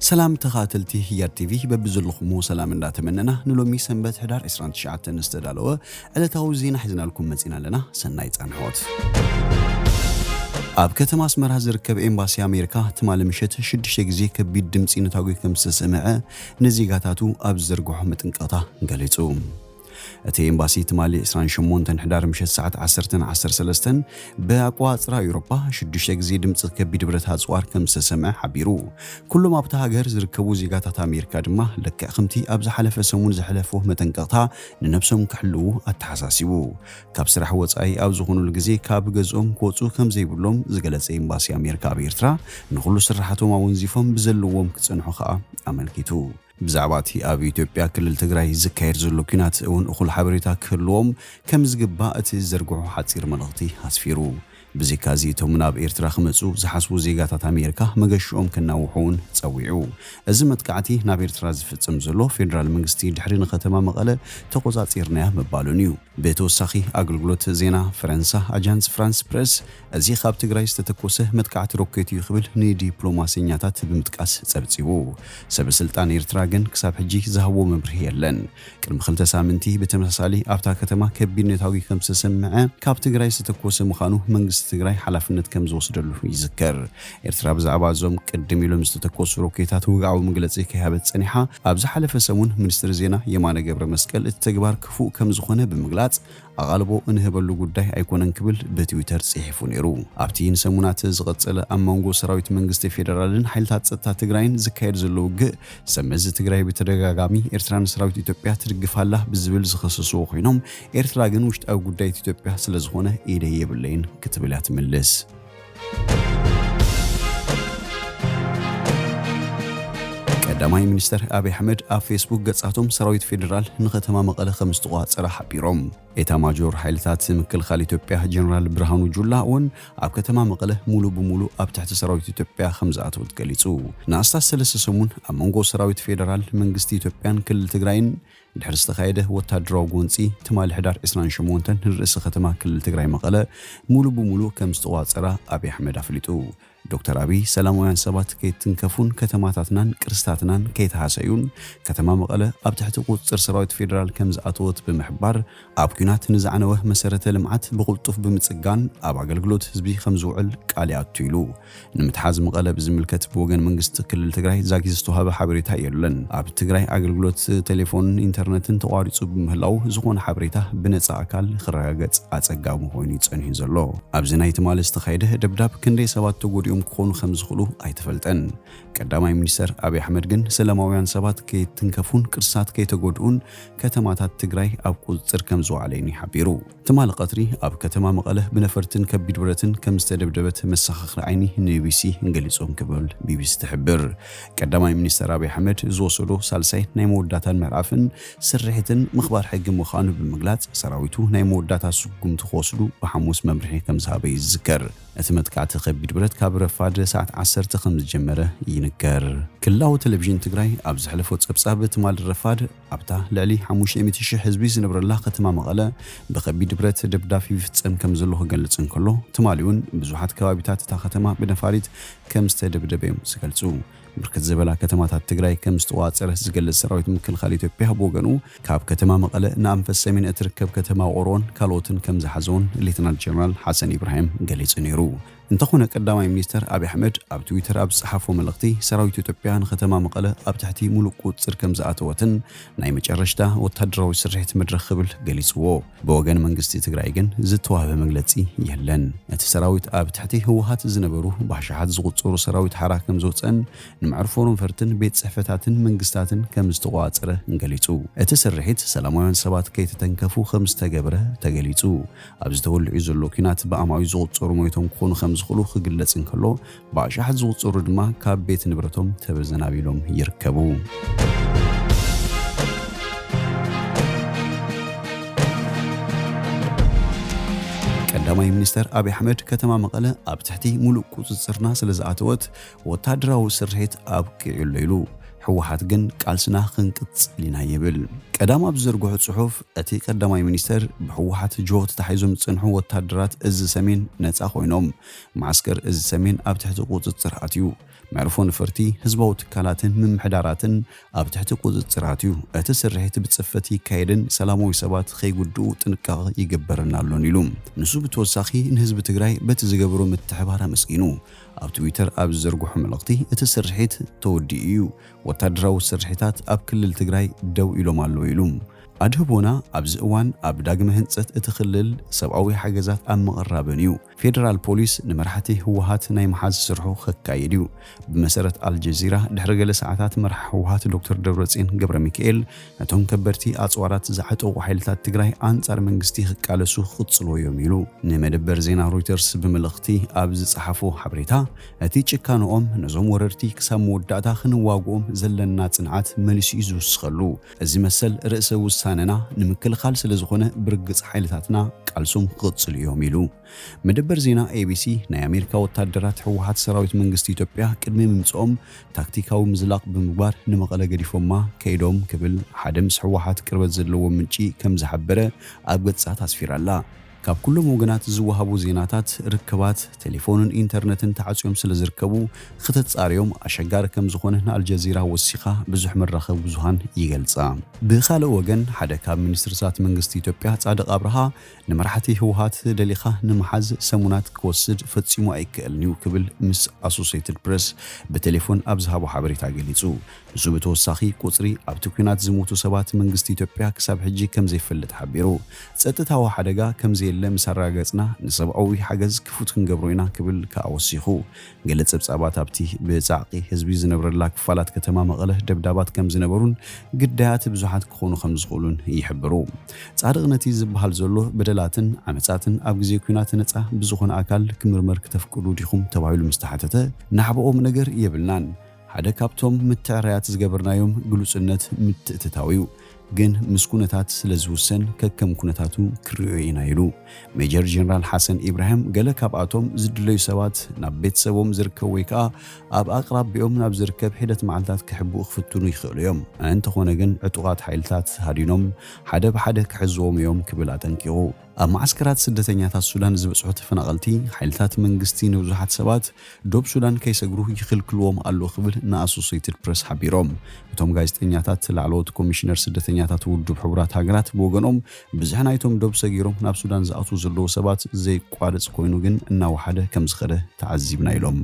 ሰላም ተኻተልቲ ህያድ ቲቪ፣ በብዘለኹሞ ሰላም እንዳተመነና፣ ንሎሚ ሰንበት ሕዳር ዕስራን ትሽዓተን ዝተዳለወ ዕለታዊ ዜና ሒዝናልኩም መጺና ኣለና። ሰናይ ጻንሖት። ኣብ ከተማ ኣስመራ ዝርከብ ኤምባሲ ኣሜሪካ ትማሊ ምሸት ሽዱሽተ ግዜ ከቢድ ድምጺ ነታጒ ከም ዝተሰምዐ ንዜጋታቱ ኣብ ዝዘርግሖ መጠንቀቕታ ገሊጹ። እቲ ኤምባሲ ትማሊ ዕስራን ሸሞንተን ሕዳር ምሸት ሰዓት ዓሰርተን ዓሰርተ ሰለስተን ብኣቆጻጽራ ኤውሮጳ ሽዱሽተ ግዜ ድምጺ ከቢድ ብረት ኣጽዋር ከም ዝተሰምዐ ሓቢሩ። ኩሎም ኣብታ ሃገር ዝርከቡ ዜጋታት ኣሜሪካ ድማ ልክዕ ከምቲ ኣብ ዝሓለፈ ሰሙን ዘሕለፎ መጠንቀቕታ ንነብሶም ክሕልዉ ኣተሓሳሲቡ። ካብ ስራሕ ወጻኢ ኣብ ዝኾኑሉ ግዜ ካብ ገዝኦም ክወጹ ከም ዘይብሎም ዝገለጸ ኤምባሲ ኣሜሪካ ኣብ ኤርትራ፣ ንኹሉ ስራሓቶም ኣወንዚፎም ብዘለዎም ክጸንሑ ከኣ ኣመልኪቱ። ብዛዕባ እቲ ኣብ ኢትዮጵያ ክልል ትግራይ ዝካየድ ዘሎ ኲናት እውን እኹል ሓበሬታ ክህልዎም ከም ዝግባእ እቲ ዝዘርግሖ ሓጺር መልእኽቲ ኣስፊሩ። ብዘይካዚ እቶም ናብ ኤርትራ ክመጹ ዝሓስቡ ዜጋታት ኣሜሪካ መገሽኦም ከናውሑ እውን ጸዊዑ። እዚ መጥቃዕቲ ናብ ኤርትራ ዝፍጽም ዘሎ ፌደራል መንግስቲ ድሕሪ ንከተማ መቐለ ተቆጻጺርናያ ምባሉን እዩ። ብተወሳኺ ኣገልግሎት ዜና ፈረንሳ ኣጃንስ ፍራንስ ፕረስ እዚ ካብ ትግራይ ዝተተኮሰ መጥቃዕቲ ሮኬት እዩ ክብል ንዲፕሎማሰኛታት ብምጥቃስ ጸብጺቡ። ሰበ ስልጣን ኤርትራ ግን ክሳብ ሕጂ ዝሃብዎ መብርሂ የለን። ቅድሚ ክልተ ሳምንቲ ብተመሳሳሊ ኣብታ ከተማ ከቢድ ነታጒ ከም ዝተሰምዐ ካብ ትግራይ ዝተተኮሰ ምዃኑ መንግስቲ ትግራይ ሓላፍነት ከም ዝወስደሉ ይዝከር። ኤርትራ ብዛዕባ እዞም ቅድም ኢሎም ዝተተኮሱ ሮኬታት ውግዓዊ መግለጺ ከይሃበት ጸኒሓ። ኣብ ዝሓለፈ ሰሙን ሚኒስትሪ ዜና የማነ ገብረ መስቀል እቲ ተግባር ክፉእ ከም ዝኾነ ብምግላጽ ኣቓልቦ እንህበሉ ጉዳይ ኣይኮነን ክብል ብትዊተር ጽሒፉ ነይሩ። ኣብቲ ንሰሙናት ዝቐጸለ ኣብ መንጎ ሰራዊት መንግስቲ ፌደራልን ሓይልታት ጸጥታ ትግራይን ዝካየድ ዘሎ ውግእ፣ ሰብ መዚ ትግራይ ብተደጋጋሚ ኤርትራ ንሰራዊት ኢትዮጵያ ትድግፍ ኣላ ብዝብል ዝኸሰስዎ ኮይኖም፣ ኤርትራ ግን ውሽጣዊ ጉዳይ ኢትዮጵያ ስለ ዝኾነ ኢደይ የብለይን ክትብል እያ ትምልስ። ቀዳማይ ሚኒስተር ኣብይ ኣሕመድ ኣብ ፌስቡክ ገጻቶም ሰራዊት ፌደራል ንከተማ መቐለ ከም ዝተቖጻጸረ ሓቢሮም። ኤታ ማጆር ሓይልታት ምክልኻል ኢትዮጵያ ጀነራል ብርሃኑ ጁላ እውን ኣብ ከተማ መቐለ ሙሉ ብሙሉ ኣብ ትሕቲ ሰራዊት ኢትዮጵያ ከም ዝኣተወት ገሊጹ። ንኣስታት ሰለስተ ሰሙን ኣብ መንጎ ሰራዊት ፌደራል መንግስቲ ኢትዮጵያን ክልል ትግራይን ድሕሪ ዝተኻየደ ወታደራዊ ጎንጺ፣ ትማሊ ሕዳር ዕስራን ሸሞንተን ንርእሰ ከተማ ክልል ትግራይ መቐለ ሙሉ ብሙሉ ከም ዝተቖጻጸራ ኣብይ ኣሕመድ ኣፍሊጡ። ዶክተር ኣብይ ሰላማውያን ሰባት ከይትንከፉን ከተማታትናን ቅርስታትናን ከይተሃሰዩን ከተማ መቐለ ኣብ ትሕቲ ቁጽጽር ሰራዊት ፌደራል ከም ዝኣተወት ብምሕባር፣ ኣብ ኲናት ንዝዓነወ መሰረተ ልምዓት ብቕልጡፍ ብምጽጋን ኣብ ኣገልግሎት ህዝቢ ከም ዝውዕል ቃል ይኣቱ ኢሉ። ንምትሓዝ መቐለ ብዝምልከት ብወገን መንግስቲ ክልል ትግራይ ዛጊ ዝተዋህበ ሓበሬታ የለን። ኣብ ትግራይ ኣገልግሎት ቴሌፎንን ኢንተርነትን ተቋሪጹ ብምህላው ዝኾነ ሓበሬታ ብነጻ ኣካል ክረጋገጽ ኣጸጋሚ ኮይኑ ጸኒሑ ዘሎ። ኣብዚ ናይ ትማሊ ዝተኻየደ ደብዳብ ክንደይ ሰባት ተጎዲኦም ክኾኑ ከም ዝኽእሉ ኣይተፈልጠን። ቀዳማይ ሚኒስተር ኣብይ ኣሕመድ ግን ሰላማውያን ሰባት ከይትንከፉን ቅርሳት ከይተጎድኡን ከተማታት ትግራይ ኣብ ቁጽጽር ከም ዝወዓለ እዩ ሓቢሩ። ትማሊ ቀትሪ ኣብ ከተማ መቐለ ብነፈርትን ከቢድ ብረትን ከም ዝተደብደበት መሰኻኽሪ ዓይኒ ንቢቢሲ ገሊጾም ክብል ቢቢሲ ትሕብር። ቀዳማይ ሚኒስተር ኣብይ ኣሕመድ ዝወሰዶ ሳልሳይ ናይ መወዳእታን ምዕራፍን ስርሒትን ምኽባር ሕጊ ምዃኑ ብምግላጽ፣ ሰራዊቱ ናይ መወዳእታ ስጉምቲ ክወስዱ ብሓሙስ መምርሒ ከም ዝሃበ ይዝከር። እቲ መጥቃዕቲ ከቢድ ብረት ካብ ረፋድ ሰዓት ዓሰርተ ከም ዝጀመረ ይንገር። ክልላዊ ቴሌቪዥን ትግራይ ኣብ ዘሕለፎ ጸብጻብ፣ ትማሊ ረፋድ ኣብታ ልዕሊ ሓሙሽተ ሚእቲ ሽሕ ህዝቢ ዝነብረላ ከተማ መቐለ ብኸቢድ ብረት ደብዳብ ይፍጸም ከም ዘሎ ክገልጽ እንከሎ፣ ትማሊ እውን ብዙሓት ከባቢታት እታ ከተማ ብነፋሪት ከም ዝተደብደበ እዮም ዝገልጹ። ብርክት ዝበላ ከተማታት ትግራይ ከም ዝተዋጸረ ዝገልጽ ሰራዊት ምክልኻል ኢትዮጵያ ብወገኑ፣ ካብ ከተማ መቐለ ንኣንፈት ሰሜን እትርከብ ከተማ ውቕሮን ካልኦትን ከም ዝሓዘውን ሌተናል ጀነራል ሓሰን ኢብራሂም ገሊጹ ነይሩ። እንተኾነ ቀዳማይ ሚኒስተር ኣብይ ኣሕመድ ኣብ ትዊተር ኣብ ዝጸሓፎ መልእኽቲ፣ ሰራዊት ኢትዮጵያ ንከተማ መቐለ ኣብ ትሕቲ ሙሉእ ቁጽጽር ከም ዝኣተወትን ናይ መጨረሽታ ወታደራዊ ስርሒት መድረኽ ክብል ገሊጽዎ። ብወገን መንግስቲ ትግራይ ግን ዝተዋህበ መግለጺ የለን። እቲ ሰራዊት ኣብ ትሕቲ ህወሓት ዝነበሩ ብኣሽሓት ዝቑጸሩ ሰራዊት ሓራ ከም ዝወጸን ንመዕርፎ ነፈርትን ቤት ጽሕፈታትን መንግስታትን ከም ዝተቖጻጸረ ገሊጹ። እቲ ስርሒት ሰላማውያን ሰባት ከይተተንከፉ ከም ዝተገብረ ተገሊጹ። ኣብዚ ተወሊዑ ዘሎ ኲናት ብኣማዊ ዝቑጸሩ ሞይቶም ክኾኑ ከም ዝኽእሉ ክግለጽ እንከሎ፣ ብኣሽሓት ዝቑጸሩ ድማ ካብ ቤት ንብረቶም ተመዘናቢሎም ይርከቡ። ቀዳማይ ሚኒስተር ኣብይ ኣሕመድ፣ ከተማ መቐለ ኣብ ትሕቲ ሙሉእ ቁጽጽርና ስለ ዝኣተወት፣ ወታደራዊ ስርሒት ኣብቂዑ ኣሎ ኢሉ። ህወሓት ግን ቃልስና ክንቅጽል ኢና ይብል። ቀዳም ኣብ ዝዘርግሖ ጽሑፍ፣ እቲ ቀዳማይ ሚኒስተር ብህወሓት ጅሆ ተታሒዞም ዝጸንሑ ወታደራት እዚ ሰሜን ነጻ ኮይኖም፣ መዓስከር እዚ ሰሜን ኣብ ትሕቲ ቁጽጽር ኣትዩ፣ መዕርፎ ነፈርቲ፣ ህዝባዊ ትካላትን ምምሕዳራትን ኣብ ትሕቲ ቁጽጽር ኣትዩ፣ እቲ ስርሒት ብጽፈት ይካየድን ሰላማዊ ሰባት ከይጉድኡ ጥንቃቐ ይግበረና ኣሎን ኢሉ። ንሱ ብተወሳኺ ንህዝቢ ትግራይ በቲ ዝገበሮ ምትሕባር ኣመስጊኑ። ኣብ ትዊተር ኣብ ዝዘርግሖ መልእኽቲ፣ እቲ ስርሒት ተወዲኡ እዩ፣ ወታደራዊ ስርሒታት ኣብ ክልል ትግራይ ደው ኢሎም ኣለዉ ኢሉ። ኣድህቦና ኣብዚ እዋን ኣብ ዳግመ ህንጸት እቲ ክልል ሰብኣዊ ሓገዛት ኣብ ምቕራብን እዩ። ፌደራል ፖሊስ ንመራሕቲ ህወሓት ናይ ምሓዝ ስርሑ ከካይድ እዩ። ብመሰረት ኣልጀዚራ፣ ድሕሪ ገለ ሰዓታት መራሒ ህወሓት ዶክተር ደብረጽዮን ገብረ ሚካኤል ነቶም ከበድቲ ኣጽዋራት ዝዓጠቑ ሓይልታት ትግራይ ኣንጻር መንግስቲ ክቃለሱ ክቕጽሉ እዮም ኢሉ። ንመደበር ዜና ሮይተርስ ብመልእኽቲ ኣብ ዝጸሓፎ ሓበሬታ፣ እቲ ጭካንኦም ነዞም ወረርቲ ክሳብ መወዳእታ ክንዋግኦም ዘለና ጽንዓት መሊሱ እዩ ዝውስኸሉ። እዚ መሰል ርእሰ ውሳነና ንምክልኻል ስለ ዝኾነ ብርግጽ ሓይልታትና ቃልሶም ክቕጽሉ እዮም ኢሉ። መደበር ዜና ኤ ቢ ሲ ናይ ኣሜሪካ ወታደራት ህወሓት ሰራዊት መንግስቲ ኢትዮጵያ ቅድሚ ምምጽኦም ታክቲካዊ ምዝላቕ ብምግባር ንመቐለ ገዲፎማ ከይዶም ክብል ሓደ ምስ ህወሓት ቅርበት ዘለዎ ምንጪ ከም ዝሓበረ ኣብ ገጻት ኣስፊራ ኣላ። ካብ ኩሎም ወገናት ዝወሃቡ ዜናታት፣ ርክባት፣ ቴሌፎንን ኢንተርነትን ተዓጽዮም ስለ ዝርከቡ፣ ክተጻርዮም ኣሸጋሪ ከም ዝኾነ ንኣልጀዚራ ወሲኻ ብዙሕ መራኸቢ ብዙሃን ይገልጻ። ብኻልእ ወገን፣ ሓደ ካብ ሚኒስትርታት መንግስቲ ኢትዮጵያ ጻድቕ ኣብርሃ፣ ንመራሕቲ ህወሓት ደሊኻ ንምሓዝ ሰሙናት ክወስድ ፈጺሙ ኣይከኣልን እዩ ክብል ምስ ኣሶሴትድ ፕረስ ብቴሌፎን ኣብ ዝሃቦ ሓበሬታ ገሊጹ። ንሱ ብተወሳኺ፣ ቁጽሪ ኣብቲ ኲናት ዝሞቱ ሰባት መንግስቲ ኢትዮጵያ ክሳብ ሕጂ ከም ዘይፈልጥ ሓቢሩ። ጸጥታዊ ሓደጋ ከም ዘየለ ምስ ኣረጋገጽና፣ ንሰብኣዊ ሓገዝ ክፉት ክንገብሮ ኢና ክብል ከኣ ወሲኹ። ገለ ጸብጻባት ኣብቲ ብጻዕቒ ህዝቢ ዝነብረላ ክፋላት ከተማ መቐለ ደብዳባት ከም ዝነበሩን ግዳያት ብዙሓት ክኾኑ ከም ዝኽእሉን ይሕብሩ። ጻድቕ ነቲ ዝበሃል ዘሎ በደላትን ዓመጻትን ኣብ ግዜ ኲናት ነጻ ብዝኾነ ኣካል ክምርመር ክተፍቅዱ ዲኹም ተባሂሉ ምስ ተሓተተ፣ ናዕብኦም ነገር የብልናን። ሓደ ካብቶም ምትዕርያት ዝገበርናዮም ግሉጽነት ምትእትታው እዩ። ግን ምስ ኩነታት ስለ ዝውሰን ከከም ኩነታቱ ክርእዮ ኢና ኢሉ። ሜጀር ጀነራል ሓሰን ኢብራሂም ገለ ካብኣቶም ዝድለዩ ሰባት ናብ ቤተሰቦም ዝርከብ ወይ ከኣ ኣብ ኣቕራቢኦም ናብ ዝርከብ ሒደት መዓልታት ክሕብኡ ክፍትኑ ይኽእሉ እዮም። እንተኾነ ግን ዕጡቓት ሓይልታት ሃዲኖም ሓደ ብሓደ ክሕዝዎም እዮም ክብል ኣጠንቂቑ። ኣብ መዓስከራት ስደተኛታት ሱዳን ዝበጽሑ ተፈናቐልቲ ሓይልታት መንግስቲ ንብዙሓት ሰባት ዶብ ሱዳን ከይሰግሩ ይኽልክልዎም ኣሎ ክብል ንኣሶሴትድ ፕረስ ሓቢሮም። እቶም ጋዜጠኛታት ላዕለዎት ኮሚሽነር ስደተኛታት ውድብ ሕቡራት ሃገራት ብወገኖም ብዝሒ ናይቶም ዶብ ሰጊሮም ናብ ሱዳን ዝኣትዉ ዘለዉ ሰባት ዘይቋርጽ ኮይኑ ግን እናወሓደ ከም ዝኸደ ተዓዚብና ኢሎም።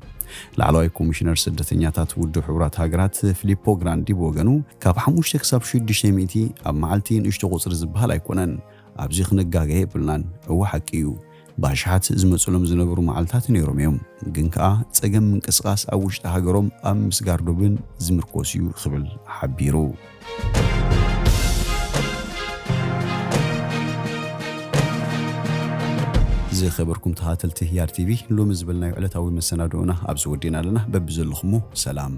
ላዕለዋይ ኮሚሽነር ስደተኛታት ውድብ ሕቡራት ሃገራት ፊሊፖ ግራንዲ ብወገኑ ካብ ሓሙሽተ ክሳብ ሽዱሽተ ሚእቲ ኣብ መዓልቲ ንእሽቶ ቁጽሪ ዝበሃል ኣይኮነን። ኣብዚ ክንጋገ የብልናን። እወ ሓቂ እዩ። ብኣሽሓት ዝመጽሎም ዝነበሩ መዓልታት ነይሮም እዮም። ግን ከኣ ጸገም ምንቅስቓስ ኣብ ውሽጢ ሃገሮም ኣብ ምስጋር ዶብን ዝምርኮስ እዩ ክብል ሓቢሩ። ዝኸበርኩም ተኸታተልቲ ያር ቲቪ፣ ሎሚ ዝበልናዮ ዕለታዊ መሰናድኦና ኣብዚ ወዲእና ኣለና። በብዘለኹሞ ሰላም።